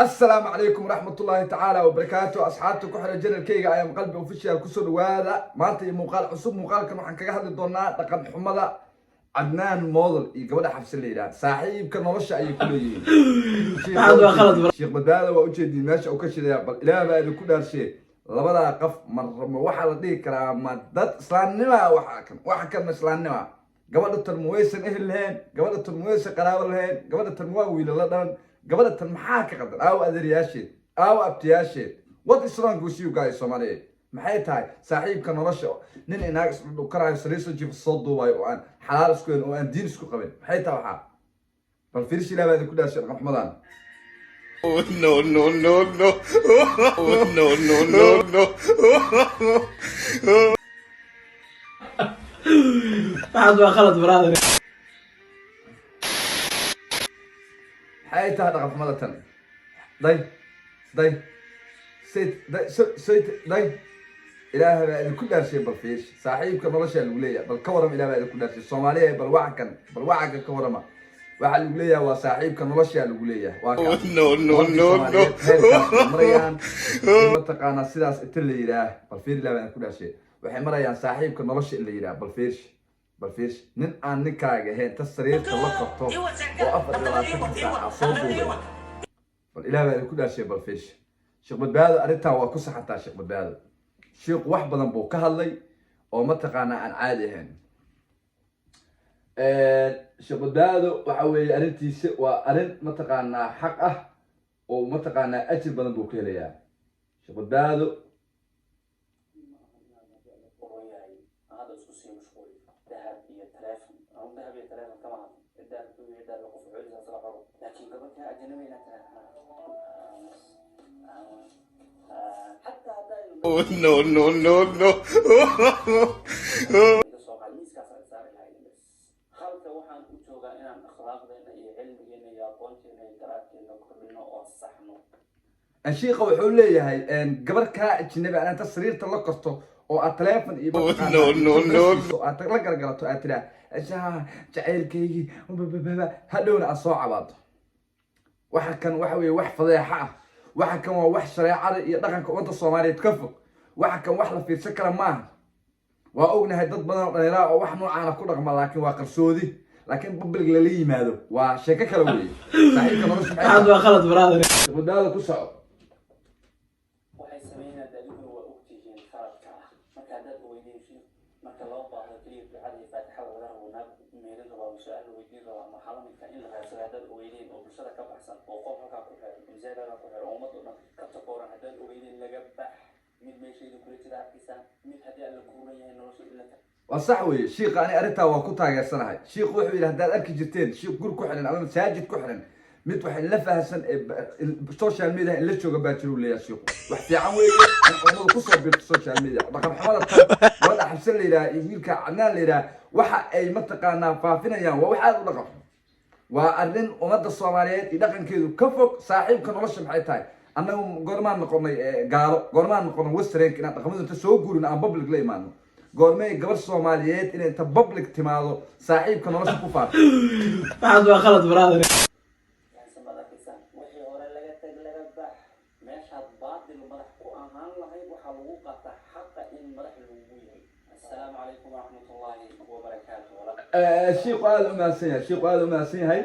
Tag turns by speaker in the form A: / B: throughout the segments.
A: Asalaamu calaykum waraxmatullaahi tacaala wabarakaatu. Asxaabta ku xiran channelkayga Ayam Qalbi Official, kusoo dhawaada maanta iyo muuqaal cusub. Muuqaalkan waxaan kaga hadli doonaa dhaqan xumada Cadnaan Model iyo gabadha Xabse la yidhaha. Saaxiibka nolosha ayay ku leeyihiin.
B: Waxaad waa khalad, bro.
A: Sheekh Badbaado waa ujeediin meesha uu ka shidaya. Bal Ilaah baa idinku dhaarshe, labadaa qof ma waxaa la dhihi karaa ma dad islaamnima? Waxa kan, waxa kan ma islaamnima? Gabadha tan ma waysan ehel lahayn? Gabadha tan ma waysan qaraabo lahayn? Gabadha tan ma waa wiila la dhalan? Gabadha tan maxaa ka qaldan? Aawo adeeryaasheed? Aawo abtiyaasheed? What is wrong with you guys, Soomaaliyeed? Maxay tahay saaxiibka nolosha? Nin inaag isdhukaraayo, sariir jiif soo duubayo oo aan xalaal isku helin oo aan diin isku qabin, maxay tahay waxaa? Bal fiirish, Ilaah baa idinku dhaashay dhaqan xumadan.
C: Oh, no, no, no, no. Oh, no, no, no, no.
B: Waxaad waa khalad, brother.
A: Maxay tahay dhaqan xumada tan? Day, day, sayd, day, sayd, day. Ilaah baa idinku dhaarshay, bal fiirish. Saaxiibka nolosha lagu leeyahay, bal ka warama. Ilaah baa idinku dhaarshay, Soomaaliya, bal waxa kan, bal waxa kan ka warama. Waxaa lagu leeyahay waa saaxiibka nolosha lagu leeyahay, waa
C: Oh,
A: kan.
C: no, no, no, no.
A: Heerkaas bay marayaan in mataqaanaa sidaas inta la yidhaah. Bal fiir, Ilaah baa idinku dhaarshay, waxay marayaan saaxiibka nolosha in la yidhaah. Bal fiirish, bal fiirish, nin aan ninkaaga ahayn ta sariirta la qabto oo 24-ka saaca soo duubay. Bal Ilaah baa idinku dhaarshay, bal fiirish. Sheekh Badbaado arrintan waa ku saxantaa. Sheekh Badbaado, sheekhu wax badan buu ka hadlay oo mataqaanaa aan caadi ahayn. Sheekh Badbaado waxa weeye arrintiisa waa arrin mataqaanaa xaq ah oo mataqaanaa ajir badan buu ka helayaa Sheekh Badbaado.
D: Yahay hadda isku sii mashquul dahab iyo taleefon ama dahab iyo taleefon kama hadlo. Dahabku iyo dahab qof culisaa sala qabo, laakiin gabadha ajnabi inaad tahay xataa haddaa
C: Oh, no, no, no, no.
D: iga soo qaad miiskaas aad saari lahayd bas. Halka waxaan u joogaa inaan akhlaaqdeena iyo cilmigeena iyo aqoonteena iyo garaadkeena kordhino oo saxno.
A: Shiikha wuxuu leeyahay gabar kaa ajnabi aan inta sariirta la korto oo aad taleefon iyo
C: Oh, no, no, no.
A: oo aad la gargalato, aad tiraa jacaylkaygii babababa, hadhowna aad soo cabaado. Waxa kan waxa weeye wax fadeexa ah. Waxa kan waa wax shareecada iyo dhaqanka ummadda Soomaaliyeed ka fog. Waxa kan wax la fiirsan kara maaha. Waa ognahay dad badan oo dhalinyara oo wax noocaana ku dhaqma, laakiin waa qarsoodi. Laakiin public lala yimaado waa sheeko kale weeye. Saaxiibka nolosha maxay
B: Waxaad
A: tahay?
B: waa khalad, brother.
A: Badbaado ku soco.
D: Waxay sameynayaan adiguna waa ogtihiin khaladka ah. Marka haddaad weydiin sheekh, marka loo baahdo keliya ducada iyo faatixada laga rabo, naag meelin rabaa ama su-aal la weydiin rabaa ama waxaa lamidka in la raadsado, haddaad ogeyneyn oo bulshada ka baxsan oo qof halkaa ku xiran, masaajid halkaa ku xiran oo ummad oo dhan ka takooran, haddaad ogeyneyn, laga bax. Mid meesha idin kula jira arkaysaan, mid haddii aan la kuuran yahay nolosha in la
A: Waa sax weeye shiikha, ani arrintaa waa ku taageersanahay. Shiikhu wuxuu yidhi haddaad arki jirteen shiikh guri ku xiran ama masaajid ku xiran, mid wax la fahamsan ee social media in la jooga baa jira, uu leeyahay shiikhu. Wax fiican weeye in culimadu kusoo biirto social media. Dhaqan xumada tan gabadha Xabse la yidhaha iyo wiilka Cadnaan la yidhaha waxa ay mataqaanaa faafinayaan waa wax aad u dhaqan xun. Waa arrin ummadda Soomaaliyeed iyo dhaqankeedu ka fog. Saaxiibka nolosha maxay tahay? Annagu goormaan noqonay gaalo? Goormaan noqonay westernka inaan dhaqamadu inta soo guurino aan public la imaano? Goormay gabar Soomaaliyeed inay inta public timaado saaxiibka nolosha ku faarto?
B: Waxaad waa khalad, brother.
D: Fahamsan baad arkaysaan. Wixii hore laga tag, laga bax. Meeshaad baadil madax ku ahaan lahayd, waxaa lagu qaataa xaqa in madax lagu yahay. Assalaamu calaykum waraxmatullaahi wabarakaatu.
A: Shiiku aada u mahadsan yahay, shiiku aada u mahadsan yahay.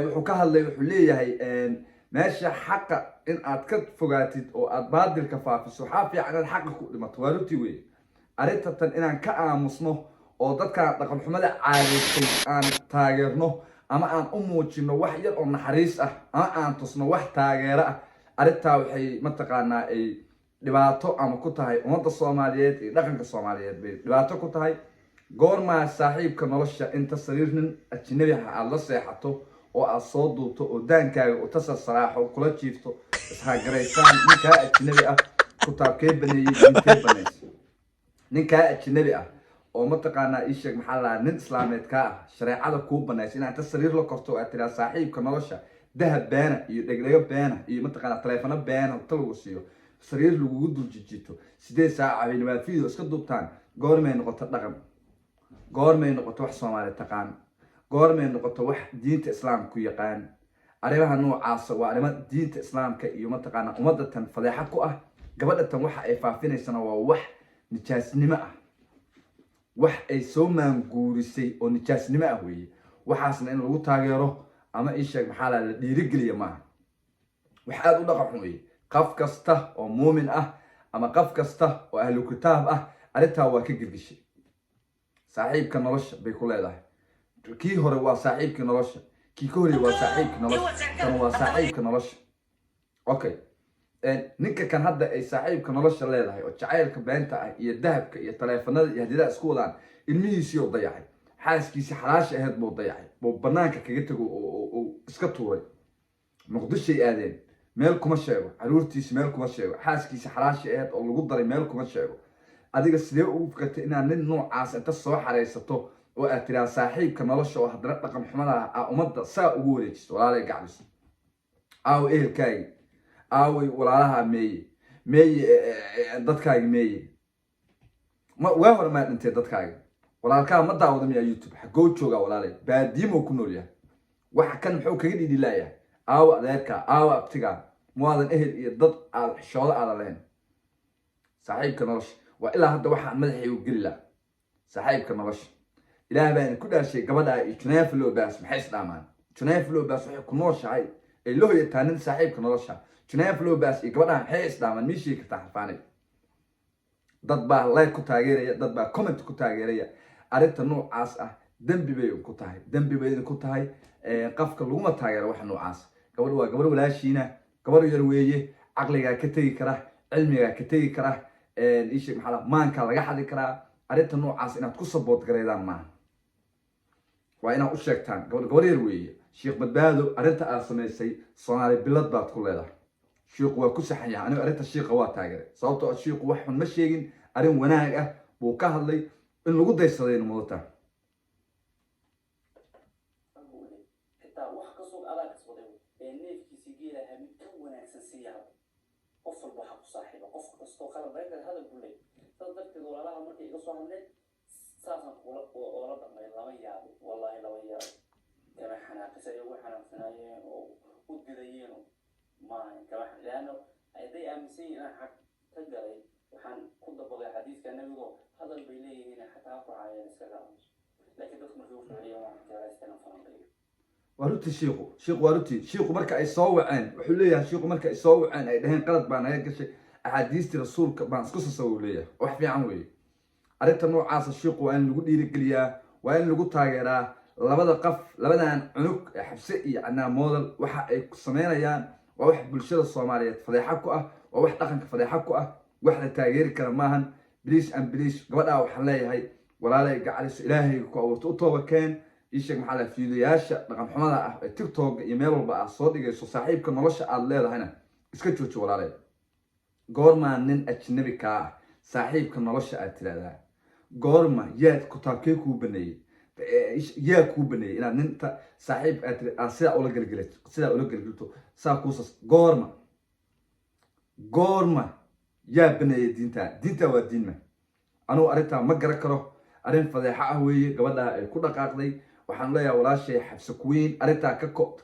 A: Wuxuu ka hadlay, wuxuu leeyahay meesha xaqa in aad ka fogaatid oo aad baadilka faafiso, waxaa fiican inaad xaqa ku dhimato. Waa runtii weeye. Arrinta tan inaan ka aamusno oo dadkaan dhaqan xumada caadaystay aan taageerno ama aan u muujino wax yar oo naxariis ah ama aan tusno wax taageero ah, arrintaa waxay mataqaanaa ay dhibaato ama ku tahay ummadda Soomaaliyeed iyo dhaqanka Soomaaliyeed bay dhibaato ku tahay. Goormaa saaxiibka nolosha inta sariir nin ajnabi ah aada la seexato oo aad soo duubto oo daankaaga u tasar saraaxo kula jiifto, ishagaraysaan ninkaa ajnabi ah? Kutaabkee baneeyey? Diintee banaysa ninkaa ajnabi ah oo mataqaanaa ii sheeg, maxaa lahaa, nin islaameed kaa ah, shareecada kuu banaysa inaad inta sariir la korto oo aad tiraa saaxiibka nolosha, dahab beena iyo dhegdhego beena iyo mataqaanaa taleefano beena ta lagu siiyo, sariir lagugu dul jijito 8 saac habeenimo, video iska duubtaan? Goormay noqoto dhaqan? Goormay noqoto wax Soomaali taqaan? Goormay noqoto wax diinta Islaamka ku yaqaan? Arrimaha noocaasa waa arrimo diinta Islaamka iyo mataqaanaa ummadda tan fadeexad ku ah. Gabadha tan waxa ay faafinaysana waa wax nijaasnimo ah, wax ay soo maanguurisay oo nijaasnimo ah weeye. Waxaasna in lagu taageero ama isheeg maxaa la dhiirigeliya maaha. Wax aada u dhaqan xun weeye. Qof kasta oo muumin ah ama qof kasta oo ahlu kitaab ah arrintaa waa ka gelgishay. Saaxiibka nolosha bay ku leedahay. Kii hore waa saaxiibkii nolosha, kii ka horreeyay waa saaxiibkii nolosha, kan waa saaxiibka nolosha. Okay, ninka kan hadda ay saaxiibka nolosha leedahay oo jacaylka beenta ah iyo dahabka iyo taleefanada iyo hadiyadaha isku wadaan, ilmihiisii oo dayacay, xaaskiisii xalaasha ahayd buu dayacay, buu banaanka kaga tego oo iska tuuray. Muqdishoy aadeen, meel kuma sheego. Caruurtiisi meel kuma sheego. Xaaskiisi xalaasha ahayd oo lagu daray meel kuma sheego. Adiga sidee ugu fikirtay inaad nin noocaas inta soo xaraysato oo aad tiraa saaxiibka nolosha, oo haddana dhaqan xumada ah ummadda saa ugu wareejiso? Walaalay gacbiso, aawo ehelkaagi? Aaway walaalaha? Meeye, meeye dadkaagi? Meeye, ma waa hore maa dhintay dadkaagi? Walaalkaa ma daawada miyaa YouTube? Xagoo joogaa walaalay? Baadiimo ku nool yahay. Waxa kan muxuu kaga dhidhilayahay? Aawo adeerkaa? Aawo abtigaa? Muwaadan ehel iyo dad aad xishoodo aadan lahayn. Saaxiibka nolosha waa ilaa hadda waxaan madaxaygu geli laha. Saaxiibka nolosha, Ilaah baan ku dhaashay, gabadha iyo Jennifer Lopez maxay isdhaamaan? Jennifer Lopez waxay ku nooshahay ay la hoyataa nin saaxiibka nolosha. Jennifer Lopez iyo gabadha maxay isdhaamaan? Mii sheegi kartaa xarfaanay? Dad baa like ku taageeraya, dad baa comment ku taageeraya. Arrinta noocaas ah dembi bay ku tahay, dembi bay idinku tahay. Qofka laguma taageero waxa noocaas. Gabadh waa gabadh walaashiina, gabadh yar weeye. Caqligaa ka tegi kara, cilmigaa ka tegi kara, isheeg maxaa maankaa laga xadi karaa. Arrinta noocaas inaad ku support gareydaan maaha, waa inaad u sheegtaan. Gabadh gabar yar weeye. Sheekh Badbaado, arrinta aad samaysay Soomaali bilad baad ku leedahay. Shiiku waa ku saxan yahay. Anigu arrinta shiiqa waa taageeray, sababtoo ah shiiku wax xun ma sheegin, arrin wanaag ah buu ka hadlay, in lagu daysadayna mudata.
D: Xitaa wax kastoo adaa kasbaday ee neefkiisi geelaha mid ka wanaagsan siiya. Hadda qof walba waxaa ku saaxiiba qof kastoo qalad laga gala hadal buu leeyahay. Saas darteed walaalaha markay iga soo hadleen saasaan kula oola dhaqmay. Lama yaabo, wallahi lama yaabo. Kama xanaaqisa ay ugu xanaaqsanaayeen oo u didayeen maaha kama, leanno hadday aaminsan yihiin inaan xaq ka galay, waxaan ku dabaqay xadiiska Nebigo. Hadal bay leeyihiin, xataa ha ku caayeen, iskaga aamuso. Laakiin dadku markay u ficiliyeen waan jeclaysta inaan falanqeeyo.
A: Waa runtii shiiku. Shiiku waa runtii. Shiiku marka ay soo waceen wuxuu leeyahay, shiiku marka ay soo waceen ay dhaheen qalad baa naga gashay, axaadiistii Rasuulka baan isku sasawa, uu leeyahay. Wax fiican weeye arrinta noocaasa. Shiiku waa in lagu dhiirigeliyaa, waa in lagu taageeraa. Labada qaf, labadan cunug ee Xabse iyo Cadnaan Model, waxa ay sameynayaan waa wax bulshada Soomaaliyeed fadeexa ku ah, waa wax dhaqanka fadeexa ku ah. Wax la taageeri kara maahan. Please and please, gabadhaa waxaan leeyahay, walaalay gacaliso, Ilaahayga ku abuurto u tooba keen. Ii sheeg maxaa la fiidiyoyaasha dhaqan xumada ah ee TikTok iyo meel walba aad soo dhigayso, saaxiibka nolosha aad leedahayna iska jooji. Walaalay, goormaa nin ajnabi kaa ah saaxiibka nolosha aad tiraahdaa? Goorma? Yaad kutaabkee kuu baneeyey? Yaa kuu baneeyey inaad nin saaxiib aad tiri aad sidaa ula gelgelato, sidaa ula gelgelto, saa kuusas? Goorma, goorma? Yaa baneeyey diintaa? Diintaa waa diinma? Anugu arrintaa ma garan karo. Arrin fadeexo ah weeye gabadhaa ay ku dhaqaaqday. Waxaan leeyahay walaashay Xabse Kuwiin, arrintaa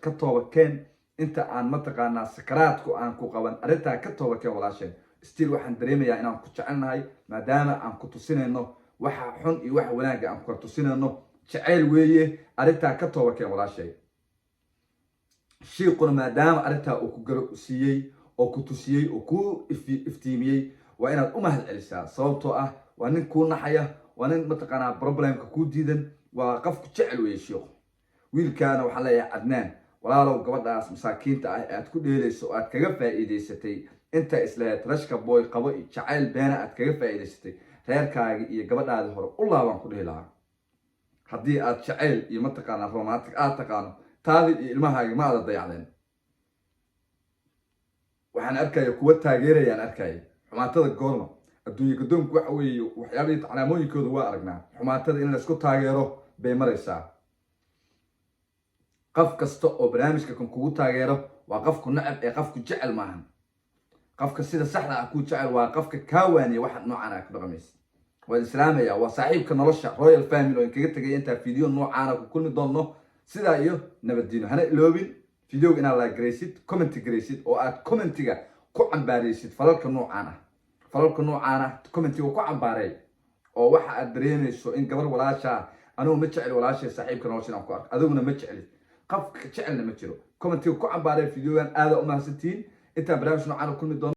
A: ka tooba keen inta aan mataqaanaa sakaraadku aan ku qaban. Arrintaa ka tooba keen, walaashay. Still waxaan dareemayaa inaan ku jecelnahay, maadaama aan ku tusinayno waxa xun iyo waxa wanaagga aan ku kala tusinayno. Jacayl weeye. Arrintaa ka tooba keen, walaashay. Shiiquna maadaama arrintaa uu ku garo siiyey oo ku tusiyey oo kuu iftiimiyey, waa inaad u mahad celisaa, sababtoo ah waa nin kuu naxaya, waa nin mataqaanaa problemka kuu diidan, waa qofku jecel weeye shiiqu. Wiilkaana waxaan leeyahay, Cadnaan, walaalow, gabadhaas masaakiinta ah ee aad ku dheelayso oo aad kaga faa'iidaysatay inta islehed rashka boy qabo iyo jacayl beena aad kaga faa'iidaysatay, reerkaagi iyo gabadhaadii hore u laabaan ku dhihi lahaa. Haddii aad jacayl iyo mataqaanaa romantic aad taqaano, taadii iyo ilmahaagi ma aada dayacdeen. Waxaan arkaya kuwa taageerayaan arkaya xumaatada. Goorma adduunye gadoonku waxa weeye waxyaabihii calaamooyinkooda waa aragnaa. Xumaatada in laysku taageero bay maraysaa. Qof kasta oo barnaamijka kan kugu taageero waa qofku nacab ee qofku jecel maahan. Qofka sida saxda ah kuu jecel waa qofka kaa waaniya waxa noocan ah ku dhaqmaysa. Waan islaamaya. Waa saaxiibka nolosha Royal Family oo inkaga tegaya. Intaa video noocaana ku kulmi doonno, sidaa iyo nabaddiino. Hana iloobin. Videoga inaad like garaysid, comment garaysid, oo aad commentiga ku cambaaraysid falalka noocaan ah. Falalka noocaan ah commentiga ku cambaareey, oo waxa aad dareemayso in gabar walaasha ah. Anigu ma jecel walaashay saaxiibka nolosha inaan ku arko, adiguna ma jeclid, qofka jecelna ma jiro. Commentiga ku cambaareey videogan. Aada u mahadsantihiin. Intaan barnaamij noocaan u kulmi doono.